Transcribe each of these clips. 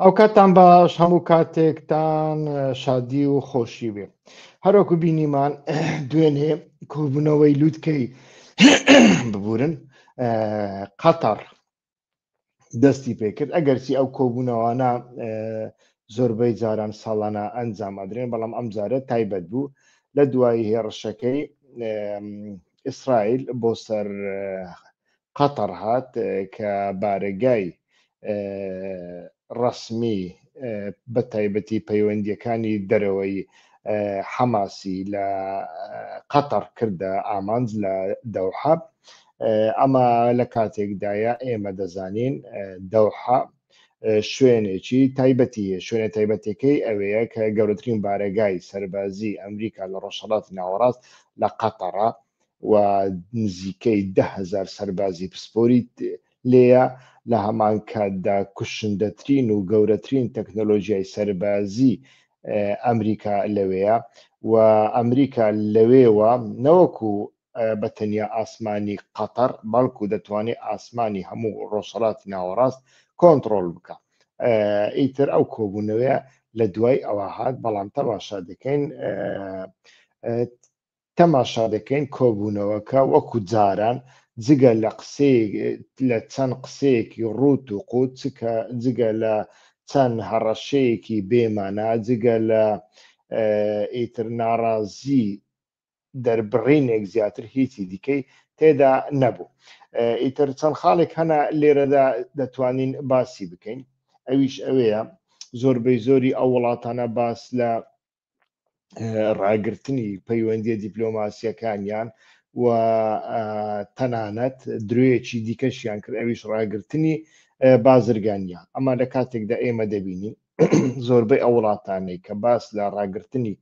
ئەو کاتتان باش، هەموو کاتێکتان شادی و خۆشی بێ. هەروەکو بینیمان دوێنێ کۆبوونەوەی لووتکەی ببورن قەتەڕ دەستی پێکرد، ئەگەرچی ئەو کۆبوونەوانە زۆربەی جاران ساڵانە ئەنجام ئەدرێن، بەڵام ئەم جارە تایبەت بوو لە دوای هێڕشەکەی ئیسرائیل بۆ سەر قەتەڕ هات کە بارەگای ڕەسمی بە تایبەتی پەیوەندیەکانی دەرەوەی حەماسی لە قەتەڕ کردە ئامانج لە دەوحە. ئەمە لە کاتێکدایە ئێمە دەزانین دەوحە شوێنێکی تایبەتی هەیە، شوێنە تایبەتەکەی ئەوەیە کە گەورەترین بارەگای سەربازی ئەمریکا لە ڕۆژهەڵاتی ناوەڕاست لە قەتەڕە و نزیکەی 10,000 سەربازی پسپۆری لێیە، لە هەمان کاتدا کوشندەترین و گەورەترین تەکنۆلۆژیای سەربازی ئەمریکا لەوێیە و ئەمریکا لەوێوە نەوەکو بە تەنیا ئاسمانی قەتەر بەڵکو دەتوانێت ئاسمانی هەموو ڕۆژهەڵاتی ناوەڕاست کۆنتڕۆڵ بکە. ئیتر ئەو کۆبوونەوەیە لە دوای ئەوە هات، بەڵام تەماشا دەکەین تەماشا دەکەین کۆبوونەوەکە وەکو جاران جگە لە قسەیەک لە چەند قسەیەکی ڕووت و قووت چکە جگە لە چەند هەڕەشەیەکی بێمانا جگە لە ئیتر ناڕازی دەربڕینێک زیاتر هیچی دیکەی تێدا نەبوو. ئیتر چەند خاڵێک هەنە لێرەدا دەتوانین باسی بکەین، ئەویش ئەوەیە زۆربەی زۆری ئەو وڵاتانە باس لە ڕاگرتنی پەیوەندیە دیپلۆماسیەکانیان و تەنانەت درۆیەکی دیکەشیان کرد ئەویش ڕاگرتنی بازرگانیە. ئەمە لە کاتێکدا ئێمە دەبینین زۆربەی ئەو وڵاتانەی کە باس لە ڕاگرتنی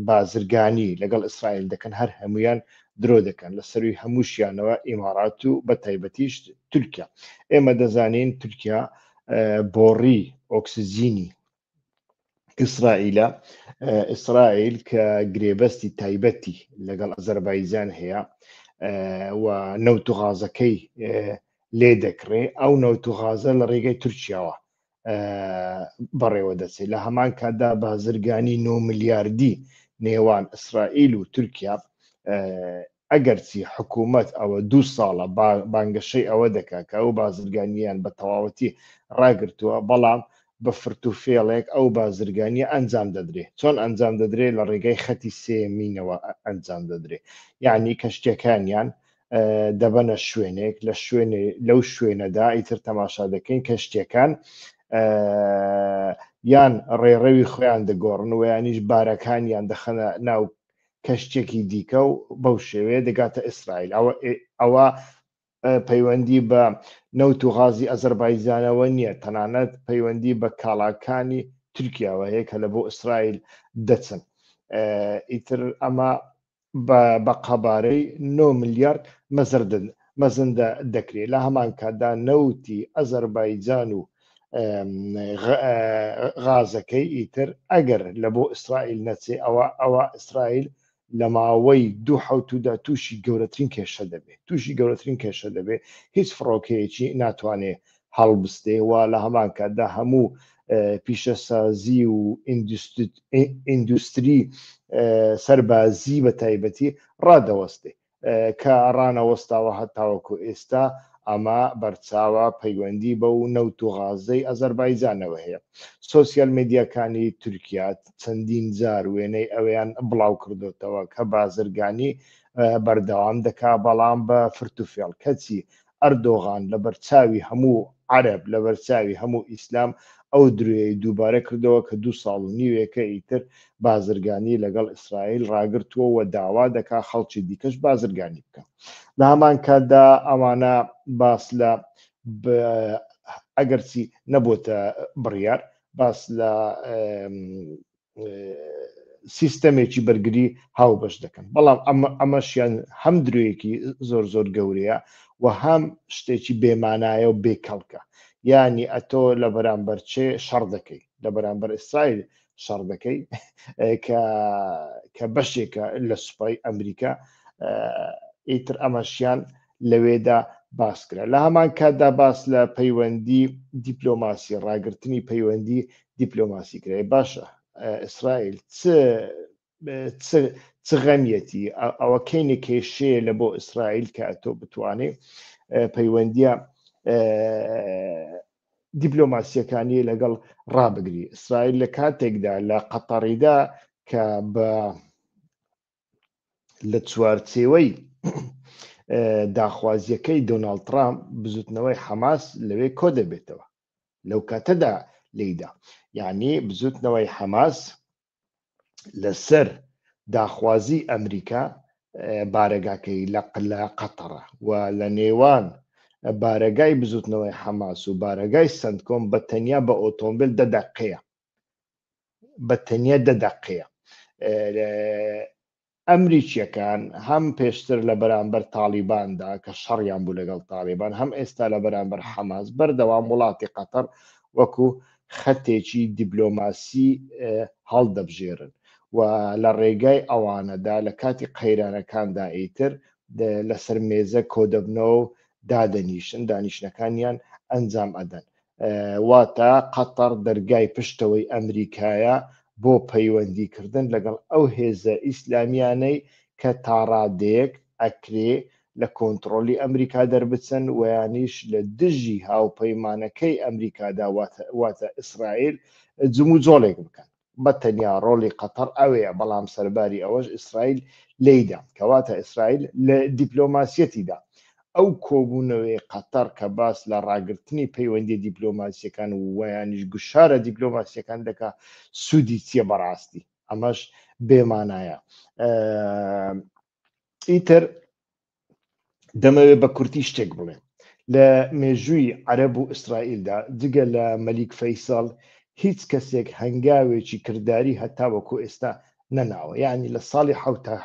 بازرگانی لەگەڵ ئیسرائیل دەکەن هەر هەمویان درۆ دەکەن، لە سەروی هەمووشیانەوە ئیمارات و بە تایبەتیش تورکیا. ئێمە دەزانین تورکیا بۆڕی ئۆکسجینی ئیسرائیلە، ئیسرائیل کە گرێبەستی تایبەتی لەگەڵ ئەزەربایجان هەیە و نەوت و غازەکەی لێ دەکڕێ، ئەو نەوت و غازە لە ڕێگەی تورکیاوە بەڕێوە دەچێت. لە هەمان کاتدا بازرگانی 9 ملیاردی نێوان ئیسرائیل و تورکیا، ئەگەرچی حکوومەت ئەوە دوو ساڵە بانگەشەی ئەوە دەکات کە ئەو بازرگانیان بە تەواوەتی ڕاگرتووە، بەڵام بە فرت و فێڵێک ئەو بازرگانیە ئەنجام دەدرێ. چۆن ئەنجام دەدرێ؟ لە ڕێگای خەتی سێمینەوە ئەنجام دەدرێ. یعنی کەشتیەکانیان دەبەنە شوێنێک، لە شوێنێ لەو شوێنەدا ئیتر تەماشا دەکەین کەشتیەکان یان ڕێڕەوی خۆیان دەگۆڕن و یانیش بارەکانیان دەخەنە ناو کەشتێکی دیکە و بەو شێوەیە دەگاتە ئیسرائیل. ئەوە پەیوەندی بە نەوت و غازی ئەزەربایجانەوە نییە، تەنانەت پەیوەندی بە کاڵاکانی تورکیاوە هەیە کە لە بۆ ئیسرائیل دەچن. ئیتر ئەمە بە قەبارەی 9 ملیارد مەزندە دەکرێت. لە هەمان کاتدا نەوتی ئەزەربایجان و غازەکەی ئیتر ئەگەر لە بۆ ئیسرائیل نەچێ ئەوە ئیسرائیل لە ماوەی دوو حوتودا تووشی گەورەترین کێشە دەبێت، تووشی گەورەترین کێشە دەبێت. هیچ فڕۆکەیەکی ناتوانێ هەڵبستێ و لە هەمان کاتدا هەموو پیشەسازی و ئیندوستری سەربازی بە تایبەتی ڕادەوەستێ کە ڕانەوەستاوە هەتاوەکو ئێستا. ئەمە بەرچاوە پەیوەندی بەو نەوت و غازەی ئەزەربایجانەوە هەیە. سۆسیال میدیاکانی تورکیا چەندین جار وێنەی ئەویان بڵاو کردوتەوە کە بازرگانی بەردەوام دەکا بەڵام بە فرت و فێڵ، کەچی ئەردۆغان لەبەرچاوی هەموو عەرەب، لەبەرچاوی هەموو ئیسلام ئەو درۆیەی دووبارە کردەوە کە دوو ساڵ و نیوێکە ئیتر بازرگانی لەگەڵ ئیسرائیل ڕاگرتووە و داوا دەکا خەڵکی دیکەش بازرگانی بکە. لە هەمان کاتدا ئەوانە باس لە ئەگەرچی نەبۆتە بڕیار، باس لە سیستەمێکی بەرگری هاوبەش دەکەن، بەڵام ئەمەشیان هەم درۆیەکی زۆر زۆر گەورەیە و هەم شتێکی بێمانایە و بێکەڵکە. یعنی ئەتۆ لە بەرامبەر چێ شەڕ دەکەی؟ لە بەرامبەر ئیسرائیل شەڕ دەکەی کە بەشێکە لە سوپای ئەمریکا. ئیتر ئەمەشیان لەوێدا باس کرا. لە هەمان کاتدا باس لە پەیوەندی دیپلۆماسی، ڕاگرتنی پەیوەندی دیپلۆماسی کرا. باشە ئیسرائیل چ چ چ غەمیەتی ئەوە کەینە کێشەیە لە بۆ ئیسرائیل کە ئەتۆ بتوانێ پەیوەندیە دیپلۆماسیەکانی لەگەڵ ڕابگری. ئیسرائیل لە کاتێکدا لە قەتەڕیدا کە بە لە چوارچێوەی داخوازیەکەی دۆناڵد ترامپ بزوتنەوەی حەماس لەوێ کۆ دەبێتەوە لەو کاتەدا لێیدا یعنی بزوتنەوەی حەماس لەسەر داخوازی ئەمریکا بارەگاکەی لە لە قەتەڕە و لە نێوان بارەگای بزوتنەوەی حەماس و بارەگای سنتکۆم بە تەنیا بە ئۆتۆمبیل دە دەقەیە بە تەنیا دە دەقەیە. ئەمریکییەکان هەم پێشتر لە بەرامبەر تاڵیباندا کە شەڕیان بوو لەگەڵ تاڵیبان، هەم ئێستا لە بەرامبەر حەماس بەردەوام وڵاتی قەتەر وەکو خەتێکی دیبلۆماسی هەڵدەبژێرن و لە ڕێگای ئەوانەدا لە کاتی قەیرانەکاندا ئیتر لەسەر مێزە کۆدەبنەوە و دادەنیشن، دانیشتنەکانیان ئەنجام ئەدەن. واتە قەتەڕ دەرگای پشتەوەی ئەمریکایە بۆ پەیوەندیکردن لەگەڵ ئەو هێزە ئیسلامیانەی کە تاڕادەیەک ئەکرێ لە کۆنتڕۆلی ئەمریکا دەربچن ویانیش لە دژی هاوپەیمانەکەی ئەمریکادا واتە ئیسرائیل جموجۆڵێک بکەن. بە تەنیا ڕۆڵی قەتەڕ ئەوەیە، بەڵام سەرباری ئەوەش ئیسرائیل لێیدا، کەواتە ئیسرائیل لە دیپلۆماسیەتیدا. ئەو کۆبوونەوەی قەتەڕ کە باس لە ڕاگرتنی پەیوەندیە دیپلۆماسیەکان ویانیش گوشارە دیپلۆماسیەکان دەکا سوودی چیە بەڕاستی؟ ئەمەش بێمانایە. ئیتر دەمەوێت بە کورتی شتێک بڵێم لە مێژووی عەرەب و ئیسرائیلدا جگە لە مەلیک فەیسەڵ هیچ کەسێک هەنگاوێکی کرداری هەتاوەکو ئێستا نەناوە یعنی لە ساڵی حوتا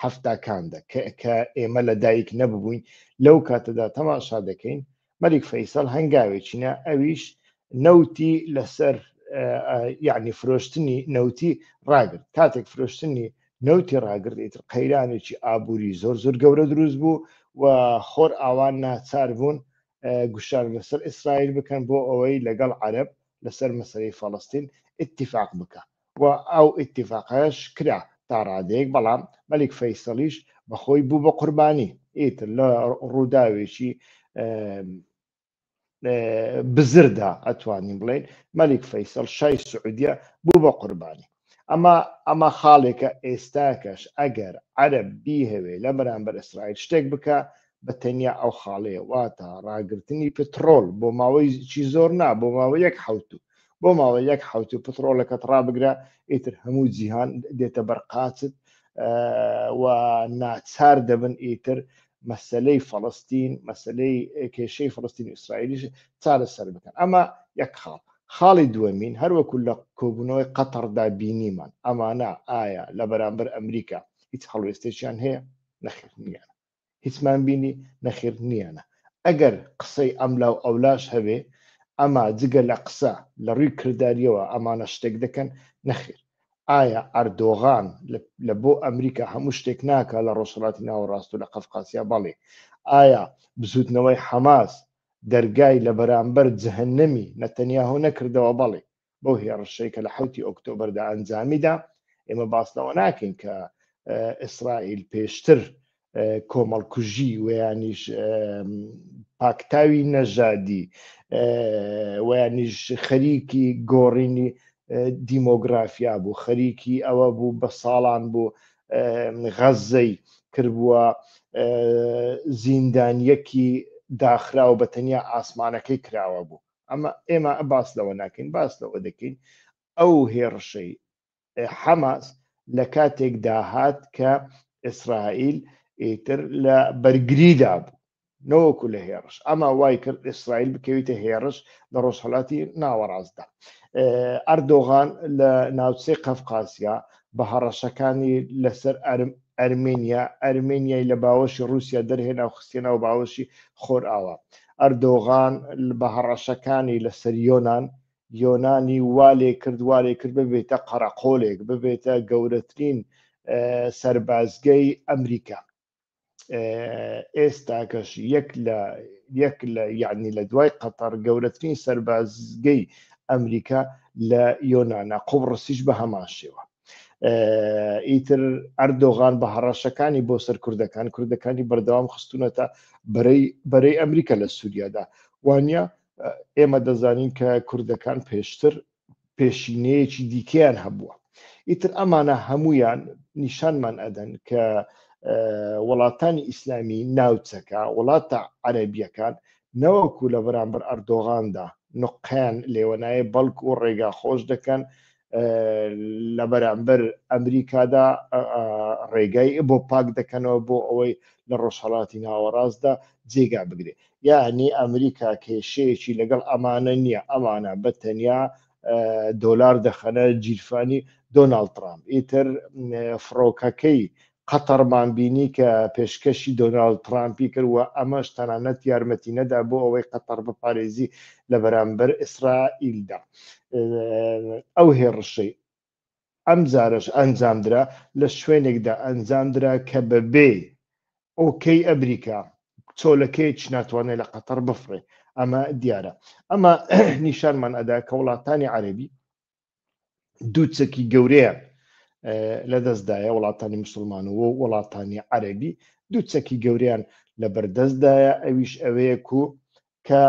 حەفتاکاندا کە ئێمە لە دایک نەببووین لەو کاتەدا تەماشا دەکەین مەلیک فەیسەڵ هەنگاوێکی نا ئەویش نەوتی لەسەر یعنی فرۆشتنی نەوتی ڕاگرت کاتێک فرۆشتنی نەوتی ڕاگرت ئیتر قەیرانێکی ئابووری زۆر زۆر گەورە دروست بوو و خۆر ئاوان ناچار بوون گوشار لەسەر ئیسرائیل بکەن بۆ ئەوەی لەگەڵ عەرەب لەسەر مەسەلەی فەڵەستین ئیتیفاق بکە و ئەو ئیتیفاقەش کرا تا ڕادەیەک، بەڵام مەلیک فەیسەڵیش بەخۆی بوو بە قوربانی، ئیتر لە ڕووداوێکی بزردا ئەتوانین بڵێین مەلیک فەیسەڵ شای سعودیە بوو بە قوربانی. ئەمە ئەمە خاڵێکە ئێستاکەش ئەگەر عەرەب بیهەوێ لە بەرامبەر ئیسرائیل شتێک بکا بە تەنیا ئەو خاڵەیە واتە ڕاگرتنی پترۆل بۆ ماوەیەکی زۆر نا بۆ ماوەی یەک حەوتوو بۆ ماوەی یەک حەوتوو پترۆلەکەت ڕابگرە ئیتر هەموو جیهان دێتە بەر قاچت و ناچار دەبن ئیتر مەسلەی فەڵستین مەسلەی کێشەی فلستین و ئیسرائیلیش چارەسەر بکەن ئەمە یەک خاڵ خاڵی دووەمین هەروەکو لە کۆبوونەوەی قەتەڕدا بینیمان ئەمانە ئایا لە بەرامبەر ئەمریکا هیچ هەڵوێستێکیان هەیە نەخێر نییە هیچمان بینی نەخێر نییانە ئەگەر قسەی ئەملا و ئەولاش هەبێ ئەما جگە لە قسە لە ڕووی کرداریەوە ئەمانە شتێک دەکەن نەخێر ئایا ئەردۆغان لە بۆ ئەمریکا هەموو شتێک ناکا لە ڕۆژهەڵاتی ناوەڕاست و لە قەفقاسیا بەڵێ ئایا بزوتنەوەی حەماس دەرگای لە بەرامبەر جەهەنەمی نەتەنیاهۆ نەکردەوە بەڵێ بەو هێڕشەی کە لە حوتی ئۆکتۆبەردا ئەنجامیدا ئێمە باس لەوە ناکەین کە ئیسرائیل پێشتر کۆمەڵکوژی ویانیش پاکتاوی نەژادی ویانیش خەریکی گۆڕینی دیمۆگرافیا بوو خەریکی ئەوە بوو بە ساڵان بوو غەزەی کردبووە زیندانیەکی داخراو بە تەنیا ئاسمانەکەی کراوە بوو ئەمە ئێمە باس لەوە ناکەین باس لەوە دەکەین ئەو هێڕشەی حەماس لە کاتێکدا هات کە ئیسرائیل ئیتر لە بەرگریدا بوو نەوەکو لە هێڕش ئەمە وای کرد ئیسرائیل بکەویتە هێڕش لە ڕۆژهەڵاتی ناوەڕاستدا ئەردۆغان لە ناوچەی قەفقاسیا بە هەڕەشەکانی لەسەر ئەرمینیا ئەرمینیای لە باوەشی رووسیا دەرهێنا و خستە ناو باوەشی خۆرئاوا ئەردۆغان بە هەڕەشەکانی لەسەر یۆنان یۆنانی وا لێ کرد وا لێ کرد ببێتە قەرەقۆلێک ببێتە گەورەترین سەربازگەی ئەمریکا. ئێستاکەش یەک لە یەک لە یعنی لە دوای قەتەر گەورەترین سەربازگەی ئەمریکا لە یۆناە، قوبڕسیش بە هەمان شێوە. ئیتر ئەردۆغان بە هەڕەشەکانی بۆ سەر کوردەکان، کوردەکانی بەردەوام خستونەتە بەرەی بەرەی ئەمریکا لە سووریادا. وانە ئێمە دەزانین کە کوردەکان پێشتر پێشینەیەکی دیکەیان هەبووە. ئیتر ئەمانە هەمویان نیشانمان ئەدەن کە وڵاتانی ئیسلامی ناوچەکە، وڵاتە عەرەبیەکان نەوەکو لە بەرامبەر ئەردۆغاندا نقیان لێوەنایە، بەڵکو ڕێگا خۆش دەکەن لە بەرامبەر ئەمریکادا ڕێگای بۆ پاک دەکەنەوە بۆ ئەوەی لە ڕۆژهەڵاتی ناوەڕاستدا جێگا بگرێ. یعنی ئەمریکا کێشەیەکی لەگەڵ ئەمانە نییە، ئەمانە بە تەنیا دۆلار دەخەنە گیرفانی دۆناڵد ترامپ. ئیتر فڕۆکەکەی قەتەڕمان بینی کە پێشکەشی دۆناڵد ترامپی کرد و ئەمەش تەنانەت یارمەتی نەدا بۆ ئەوەی قەتەڕ بپارێزی لە بەرامبەر ئیسرائیلدا. ئەو هێڕشەی ئەم جارەش ئەنجامدرا لە شوێنێکدا ئەنجامدرا کە بەبێ ئۆکەی ئەمریکا چۆلەکەیەکیش ناتوانێت لە قەتەڕ بفڕێ. ئەمە دیارە. ئەمە نیشانمان ئەدا کە وڵاتانی عەرەبی دوو چەکی گەورەیان لەدەستدایە، وڵاتانی مسلمان و وڵاتانی عەربی دوو چەکی گەوریان لە بەردەستدایە، ئەویش ئەوەیە کو کە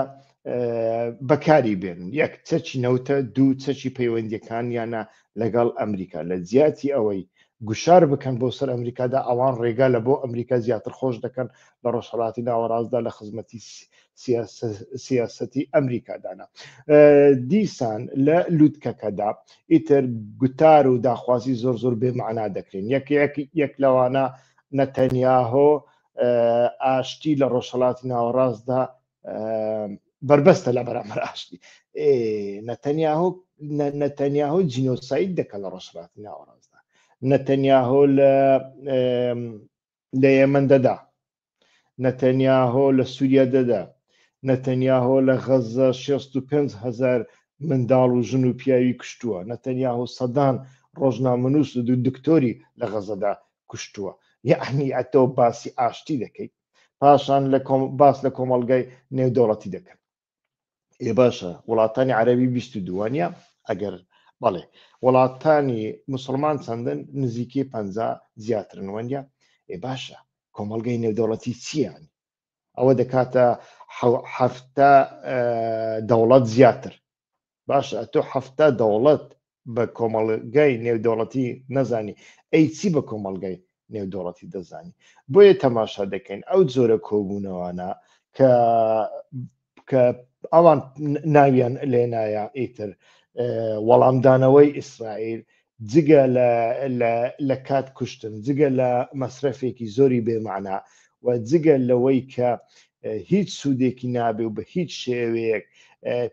بەکاری بێنن. یەک چەکی نەوتە، دوو چەکی پەیوەندیەکانیانە لەگەڵ ئەمریکا. لە جیاتی ئەوەی گوشار بکەن بۆ سەر ئەمریکادا، ئەوان ڕێگا لە بۆ ئەمریکا زیاتر خۆش دەکەن لە ڕۆژهەڵاتی ناوەڕاستدا لە خزمەتی سیاسەتی ئەمریکادانە. دیسان لە لوتکەکەدا ئیتر گوتار و داخوازی زۆر زۆر بێمەعنا دەکرێن. یەک یەک یەک لەوانە نەتەنیاهۆ ئاشتی لە ڕۆژهەڵاتی ناوەڕاستدا بەربەستە لە بەرامبەر ئاشتی. نەتەنیاهۆ نەتەنیاهۆ جینۆساید دەکە لە ڕۆژهەڵاتی ناوەڕاستدا، نەتەنیاهۆ لە لە یەمەن دەدا، نەتەنیاهۆ لە سووریا دەدا، نەتەنیاهۆ لە غەزە 65 هزار منداڵ و ژن و پیاوی کوشتووە، نەتەنیاهۆ سەدان ڕۆژنامەنووس و دکتۆری لە غەزەدا کوشتووە. یعنی ئەتۆ باسی ئاشتی دەکەیت، پاشان لە باس لە کۆمەڵگای نێودەوڵەتی دەکەن. ئێ باشە وڵاتانی عەربی 22 نیە؟ ئەگەر بەڵێ، وڵاتانی مسلمان چەندن؟ نزیکەی 50 زیاترن وەنیە؟ ئێ باشە کۆمەڵگای نێودەوڵەتی چیان؟ ئەوە دەکاتە 70 دەوڵەت زیاتر. باشە ئەتۆ 70 دەوڵەت بە کۆمەڵگای نێودەوڵەتی نەزانی، ئەی چی بە کۆمەڵگای نێودەوڵەتی دەزانی؟ بۆیە تەماشا دەکەین ئەو جۆرە کۆبوونەوانە کە کە ئەوان ناویان لێنایە ئیتر وەڵامدانەوەی ئیسرائیل، جگە لە کات کوشتن، جگە لە مەسرەفێکی زۆری بێمەعنا و جگە لەوەی کە هیچ سوودێکی نابێ و بە هیچ شێوەیەک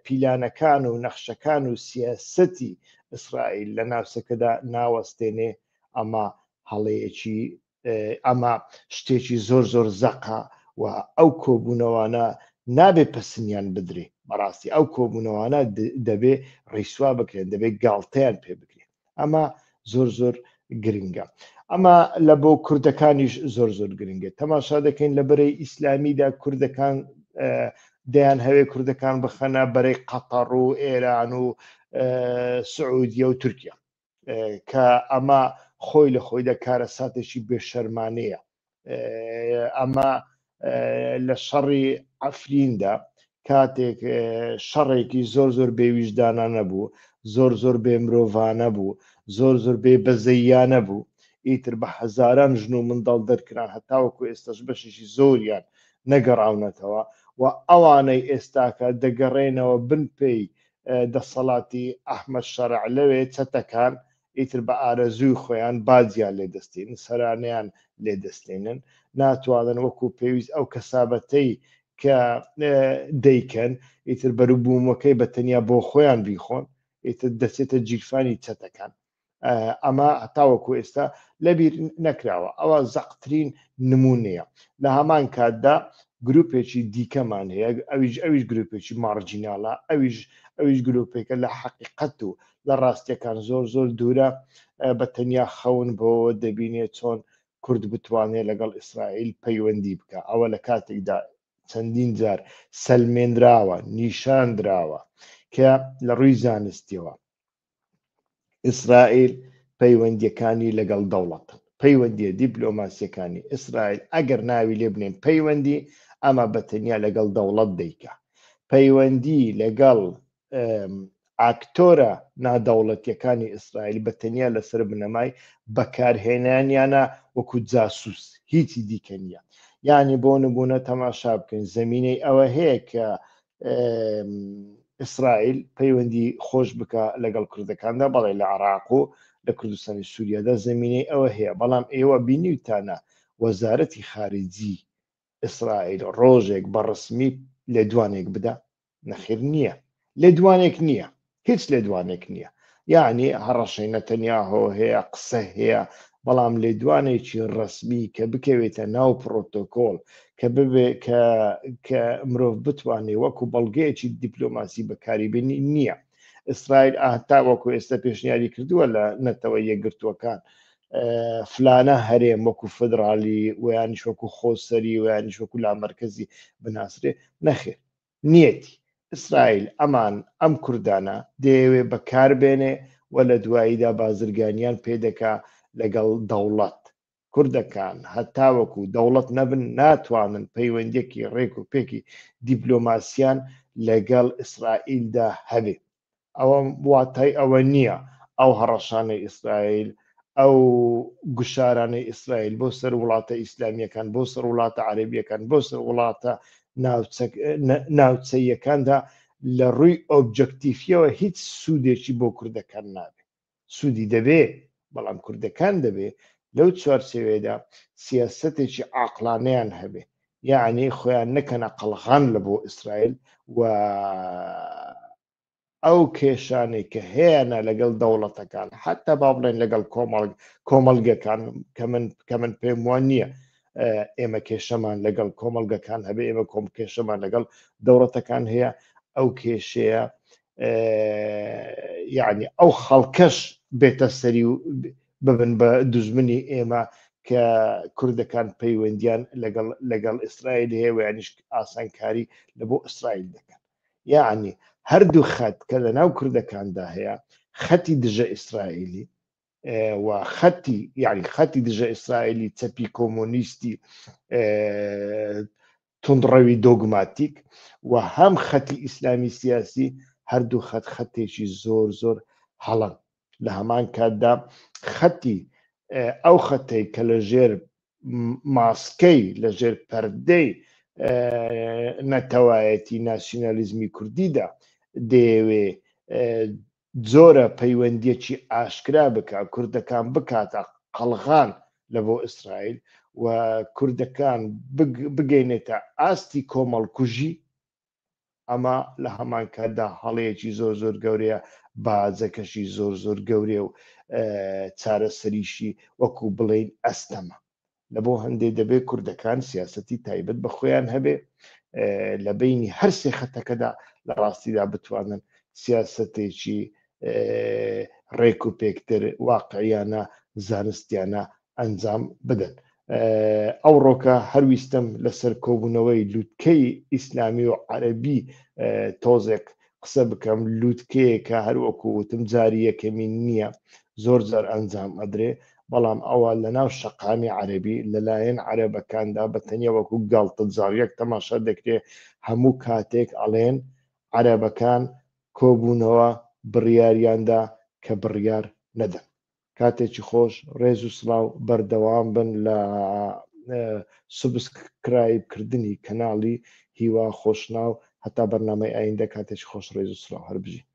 پیلانەکان و نەخشەکان و سیاسەتی ئیسرائیل لە ناوچەکەدا ناوەستێنێ، ئەمە هەڵەیەکی، ئەمە شتێکی زۆر زۆر زەقە و ئەو کۆبوونەوانە نابێ پەسنیان بدرێ. بەڕاستی ئەو کۆبوونەوانە دەبێ ڕیسوا بکرێن، دەبێ گاڵتەیان پێ بکرێ. ئەمە زۆر زۆر گرنگە. ئەمە لە بۆ کوردەکانیش زۆر زۆر گرنگە. تەماشا دەکەین لە بەرەی ئیسلامیدا کوردەکان دەیان هەوێ کوردەکان بخەنە بەرەی قەتەڕ و ئێران و سعودیە و تورکیا، کە ئەمە خۆی لە خۆیدا کارەساتێکی بێشەرمانەیە. ئەمە لە شەڕی عەفریندا کاتێک شەڕێکی زۆر زۆر بێویژدانە نەبوو، زۆر زۆر بێ مرۆڤانە بوو، زۆر زۆر بێ بەزەیانە بوو، ئیتر بە هەزاران ژن و منداڵ دەرکران، هەتاوەکو ئێستاش بەشێکی زۆریان نەگەڕاونەتەوە و ئەوانەی ئێستاکە دەگەڕێنەوە بن پێی دەسەڵاتی ئەحمەد شەرع لەوێ چەتەکان ئیتر بە ئارەزووی خۆیان باجیان لێ دەستێنن، سەرانەیان لێ دەستێنن، ناتوانن وەکو پێویست ئەو کەسابەتەی کە دەیکەن ئیتر بەروبوومەکەی بە تەنیا بۆ خۆیان بیخۆن، ئیتر دەچێتە گیرفانی چەتەکان. ئەمە هەتاوەکو ئێستا لەبیر نەکراوە. ئەوە زەقترین نمونەیە. لە هەمان کاتدا گروپێکی دیکەمان هەیە، ئەویش ئەویش گروپێکی مارجیناڵە، ئەویش ئەویش گروپێکە لە حەقیقەت و لە ڕاستیەکان زۆر زۆر دوورە، بە تەنیا خەون بەوە دەبینێت چۆن کورد بتوانێت لەگەڵ ئیسرائیل پەیوەندی بکە ئەوە لە کاتێکدا چەندین جار سەلمێنراوە نیشان دراوە کە لە ڕووی زانستیەوە ئیسرائیل پەیوەندیەکانی لەگەڵ دەوڵەتن پەیوەندیە دیپلۆماسیەکانی ئیسرائیل ئەگەر ناوی لێ بنێن پەیوەندی ئەمە بە تەنیا لەگەڵ دەوڵەت دەیکا پەیوەندی لەگەڵ ئاکتۆرە نادەوڵەتیەکانی ئیسرائیل بە تەنیا لەسەر بنەمای بەکارهێنانیانە وەکو جاسوس هیچی دیکە نییە یعنی بۆ نمونە تەماشا بکەین زمینەی ئەوە هەیە کە ئیسرائیل پەیوەندی خۆش بکە لەگەڵ کوردەکاندا بەڵێ لە عراق و لە کوردستانی سووریادا زمینەی ئەوە هەیە بەڵام ئێوە بینیوتانە وەزارەتی خارجی ئیسرائیل ڕۆژێک بە ڕسمی لێدوانێک بدا نەخیر نییە لێدوانێک نییە هیچ لێدوانێک نییە یعنی هەڕەشەی نەتەنیاهۆ هەیە قسە هەیە بەڵام لێدوانێکی ڕسمی کە بکەوێتە ناو پرۆتۆکۆل کە ببێ کە کە مرۆڤ بتوانێ وەکو بەڵگەیەکی دیپلۆماسی بەکاری بێنی نییە ئیسرائیل تا وەکو ئێستا پێشنیاری کردووە لە نەتەوە یەکگرتووەکان فلانە هەرێم وەکو فدرالی ویانیش وەکو خۆسەری ویانیش وەکو لامەرکەزی بناسرێ نەخێر نیەتی ئیسرائیل ئەمان ئەم کوردانە دەیەوێ بەکار بێنێ و لە دواییدا بازرگانیان پێ دەکا لەگەڵ دەوڵەت. کوردەکان هەتاوەکو دەوڵەت نەبن ناتوانن پەیوەندیەکی ڕێک و پێکی دیپلۆماسیان لەگەڵ ئیسرائیلدا هەبێ. ئەوە واتای ئەوە نییە ئەو هەڕەشانەی ئیسرائیل، ئەو گوشارانەی ئیسرائیل بۆ سەر وڵاتە ئیسلامییەکان، بۆ سەر وڵاتە عەرەبییەکان، بۆ سەر وڵاتە ناوچەییەکاندا لە ڕووی ئۆبجەکتیفیەوە هیچ سوودێکی بۆ کوردەکان نابێ. سوودی دەبێ، بەڵام کوردەکان دەبێ لەو چوارچێوەیەدا سیاسەتێکی عاقڵانەیان هەبێ، یەعنی خۆیان نەکەنە قەڵغان لە بۆ ئیسرائیل و ئەو کێشانەی کە هەیانە لەگەڵ دەوڵەتەکان حتا با بڵێن لەگەڵ کۆمەڵ کۆمەڵگەکان کە من کە من پێم وان نییە ئێمە کێشەمان لەگەڵ کۆمەڵگەکان هەبێ ئێمە کۆم کێشەمان لەگەڵ دەوڵەتەکان هەیە ئەو کێشەیە یعنی ئەو خەڵکەش بێتە سەری و ببن بە دوژمنی ئێمە کە کوردەکان پەیوەندیان لەگەڵ لەگەڵ ئیسرائیل هەیە و یانیش ئاسانکاری لە بۆ ئیسرائیل دەکەن یعنی هەردوو خەت کە لە ناو کوردەکاندا هەیە خەتی دژە ئیسرائیلی و خەتی یعنی خەتی دژە ئیسرائیلی چەپی کۆمۆنیستی توندڕەوی دۆگماتیک و هەم خەتی ئیسلامی سیاسی هەردوو خەت خەتێکی زۆر زۆر هەڵەن لە هەمان کاتدا خەتی ئەو خەتەی کە لە ژێر ماسکەی لە ژێر پەردەی نەتەوایەتی ناسیونالیزمی کوردیدا دەیەوێ جۆرە پەیوەندیەکی ئاشکرا بکا کوردەکان بکاتە قەڵغان لە بۆ ئیسرائیل و کوردەکان بگەینێتە ئاستی کۆمەڵکوژی ئەمە لە هەمان کاتدا هەڵەیەکی زۆر زۆر گەورەیە باجەکەشی زۆر زۆر گەورەیە و چارەسەریشی وەکو بڵێین ئەستەمە لە بۆ هەندێ دەبێ کوردەکان سیاسەتی تایبەت بە خۆیان هەبێ لە بینی هەر سێ خەتەکەدا لە ڕاستیدا بتوانن سیاسەتێکی ڕێک و پێکتر واقعیانە زانستیانە ئەنجام بدەن. ئەوڕۆکە هەر ویستم لەسەر کۆبوونەوەی لوتکەی ئیسلامی و عەرەبی تۆزێک قسە بکەم، لوتکەیەکە هەر وەکو وتم جاری یەکەمین نییە، زۆر جار ئەنجام ئەدرێ، بەڵام ئەوە لەناو شەقامی عەرەبی لەلایەن عەرەبەکاندا بە تەنیا وەکو گاڵتەجاڕیەک تەماشا دەکرێ، هەموو کاتێک ئەڵێن عەرەبەکان کۆبوونەوە بڕیاریاندا کە بڕیار نەدەن. کاتێکی خۆش ڕێز و سڵاو بەردەوام بن لە subscribe کردنی کەناڵی هیوا خۆشناو هەتا بەرنامەی ئایندە کاتێکی خۆش ڕێز و سڵاو هەر بژین.